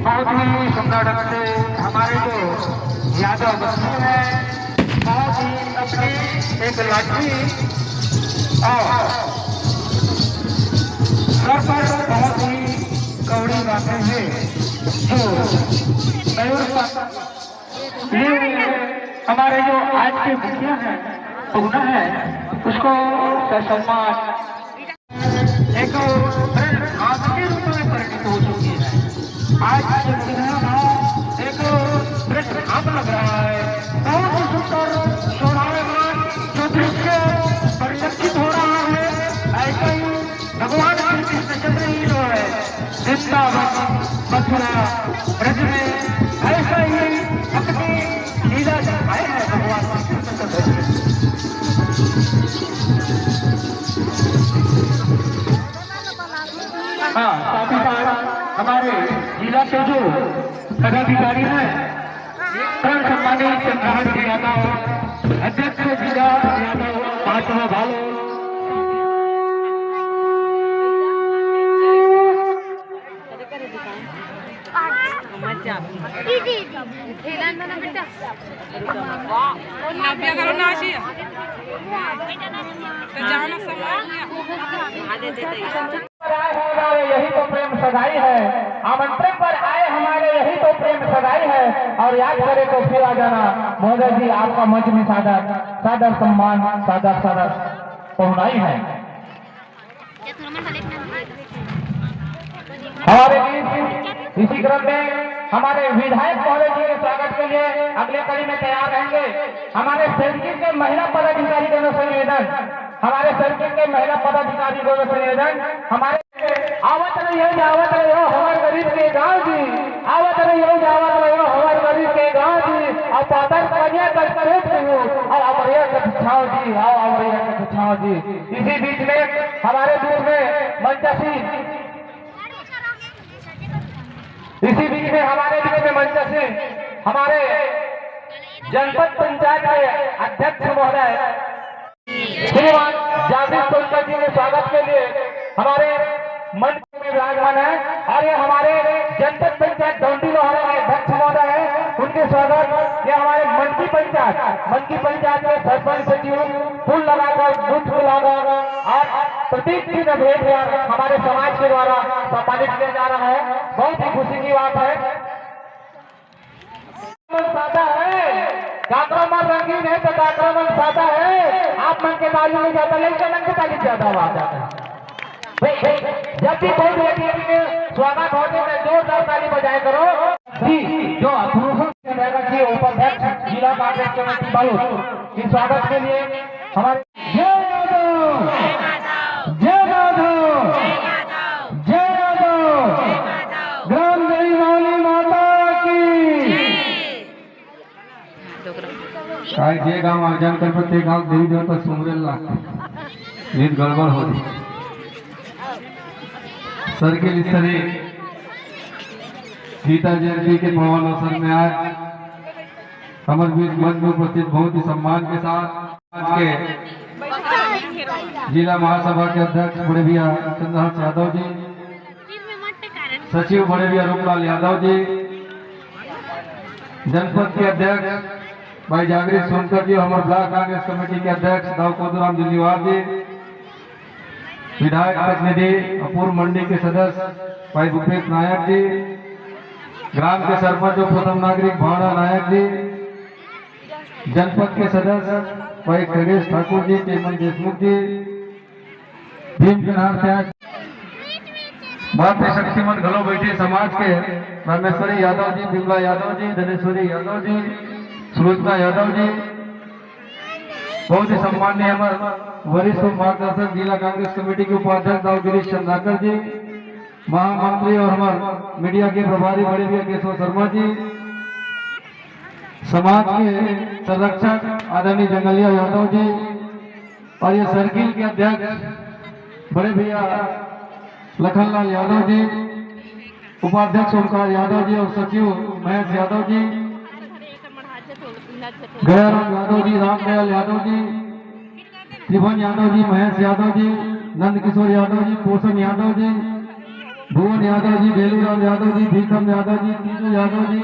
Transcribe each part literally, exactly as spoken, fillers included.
बहुत ही सुंदर ढंग से हमारे जो यादव बंधु हैं, बहुत ही अपनी एक लाठी और सर पर बहुत ही कौड़ी बांधे हुए जो मयूर का ये हमारे जो आज के मुखिया हैं, पहुना है, उसको ससम्मान एक आदमी रूप में परिणत हो चुकी है। आज ये मुखिया गांव एक वृद्ध धाम लग रहा है। बहुत ही सुंदर, शोभायमान जो दृश्य परिलक्षित हो रहा है, ऐसा ही भगवान श्री कृष्णचंद्र ही जो है वृंदावन, मथुरा, ब्रज में ऐसा ही अपनी लीला दिखाए हैं भगवान श्री कृष्णचंद्र जी। हाँ, साथ ही साथ हमारे जिला के जो पदाधिकारी हैं, करण सम्मानित चंद्रहार यादव, अध्यक्ष जिला यादव, पांचवा भालो। नव्या करो ना, अशी। तो जाना समय। पर आए हमारे, यही तो प्रेम सगाई है। आमंत्रण पर आए हमारे, यही तो प्रेम सगाई है। और याद करे तो फिर आ जाना। महोदय जी, आपका मंच में सादर, सादर सम्मान, सादर, सादर पहुनाई है। हमारे बीच इसी क्रम में हमारे विधायक महोदय जी के स्वागत के लिए अगले कड़ी में तैयार रहेंगे। हमारे सर्किल के महिला पदाधिकारी दोनों से निवेदन, हमारे सर्किल के महिला पदाधिकारी दोनों से निवेदन, हमारे आवत रहियो, जावत रहियो, हमर गरीब के गांव जी। आवत रहियो, जावत रहियो, हमर गरीब के गांव जी। अब पातर कन्या कर पेट रहियो, अब अमरिया के छाव जी, आओ अमरिया के छाव जी। इसी बीच में हमारे बीच में मंचसी, इसी बीच में हमारे बीच में मंचसी हमारे जनपद पंचायत के अध्यक्ष महोदय श्रीमान जागृत सोनकर जी के स्वागत के लिए हमारे मंच में विराजमान है। और ये हमारे जनपद पंचायत डोंडी लोहारा के अध्यक्ष महोदय है, उनके स्वागत। ये हमारे मन की पंचायत, मन की पंचायत के सरपंच सचिव फूल लगाकर, पुष्प लगाकर और प्रतीक चिन्ह भेंट कर हमारे समाज के द्वारा सम्मानित किया जा रहा है। बहुत ही खुशी की बात है। मन सादा है, काकरा मन रंगीन है तो काकरा मन सादा है। आप मन के ताली नहीं जाता, लड़का मन के ताली ज्यादा आवाज आता है। भाई, भाई, जब भी बहुत व्यक्ति के स्वागत होते हैं, जोरदार ताली बजाया करो। जी, जो अप्रूव रहेगा जी, उपाध्यक्ष जिला कांग्रेस कमेटी बालोद के स्वागत के लिए हमारे जय यादव, जय माधव, जय यादव, ग्राम देवी वाली माता की। काय जे गांव अर्जन कर ते गांव देवी देवता सुमरेल ला, नींद गड़बड़ हो रही। सर्किल स्तरीय गीता जयंती के पावन अवसर में आज हमर बीच मंच में उपस्थित बहुत ही सम्मान के साथ आज के जिला महासभा के अध्यक्ष बड़े भैया चंद्रहंस यादव जी, सचिव बड़े भैया रूपलाल यादव जी, जनपद के अध्यक्ष भाई जागृत सोनकर जी, हमर ब्लॉक कांग्रेस कमेटी के अध्यक्ष दाऊ कोदूराम जुल्लीवार जी, विधायक प्रतिनिधि अपूर्व मंडी के सदस्य भाई भूपेश नायक जी, ग्राम के सरपंच और प्रथम नागरिक भावना नायक जी, जनपद के सदस्य भाई खगेश ठाकुर जी, चेमन देशमुख जी, भीम कन्हार त्याग, मातृशक्ति मन घलो बैठे समाज के रामेश्वरी यादव जी, बिमला यादव जी, धनेश्वरी यादव जी, सुलोचना यादव जी, बहुत ही सम्माननीय हमर वरिष्ठ मार्गदर्शक जिला कांग्रेस कमेटी के उपाध्यक्ष दाऊ गिरीश चंद्राकर जी, महामंत्री और हमर मीडिया के प्रभारी बड़े भैया केशव शर्मा जी, समाज के संरक्षक आदरणीय जंगलिया यादव जी और ये सर्किल के अध्यक्ष बड़े भैया लखनलाल यादव जी, उपाध्यक्ष ओमकार यादव जी और सचिव महेश यादव जी, गयाराम यादव जी, रामदयाल यादव जी, त्रिभुवन यादव जी, महेश यादव जी, नंदकिशोर यादव जी, पोषण यादव जी, भुवन यादव जी, भेलूराम यादव जी, भीखम यादव जी, तीजू यादव जी,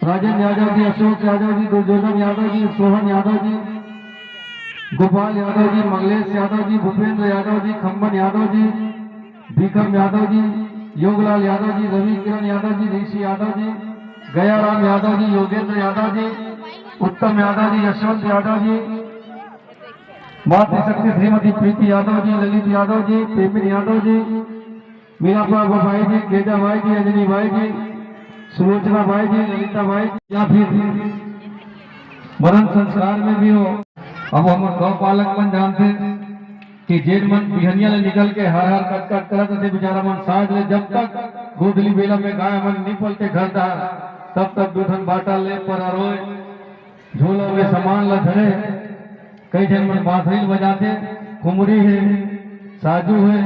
राजेंद्र यादव जी, अशोक यादव जी, दुर्योधन यादव जी, सोहन यादव जी, गोपाल यादव जी, मंगलेश यादव जी, भूपेंद्र यादव जी, खम्मन यादव जी, भीखम यादव जी, योगलाल यादव जी, रवि किरण यादव जी, ऋषि यादव जी, गयाराम यादव जी, योगेंद्र यादव जी, उत्तम यादव जी, यशवंत यादव जी, मातृशक्ति श्रीमती प्रीति यादव जी, ललित यादव जी, पेमिन यादव जी, मीरा बाबा बाई जी, केजा बाई जी, अंजनी बाई जी, सुलोचना बाई जी, ललिता बाई जी, या फिर मरण संस्कार में भी हो। अब हम गौ पालक मन जानते कि जेन मन बिहनिया ले निकल के हर हर कट कट करत रथे बेचारा मन, साँझ ले जब तक गोधली बेला में गाय मन नी पलते घर डहर, तब तक दू ठन बाटा ले पर अरोए, झोला में सामान ला धरे, कई झन मन बांसुरी ल बजाते, कुमरी हे, साजू हे,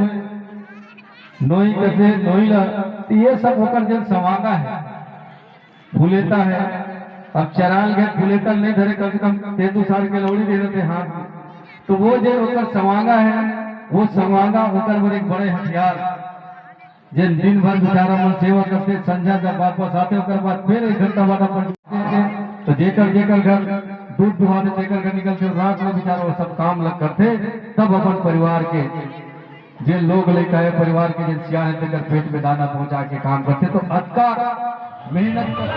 नोई कसे, नोई ला, तो ये सब ओकर जन सवांगा है, फुलेता है। अब चराल गए फुलेता नहीं धरे, कम से कम तेंदू सार के लौड़ी दे देते हाथ में, तो वो जो ओकर सवांगा है, वो सवांगा ओकर बर एक बड़े हथियार। जेन दिन भर बेचारा मन सेवा करते, संझा जब वापस आते, ओकर बाद फिर एक घंटा बाद अपन, तो जेकर जेकर घर दूध दुहाने, तेकर घर निकल के रात में बेचारा वो सब काम लग करते, तब अपन परिवार के जे लोग लइका है, परिवार के जेन सियान है, तेकर पेट में दाना पहुंचा के काम करते। तो अतका मेहनत कर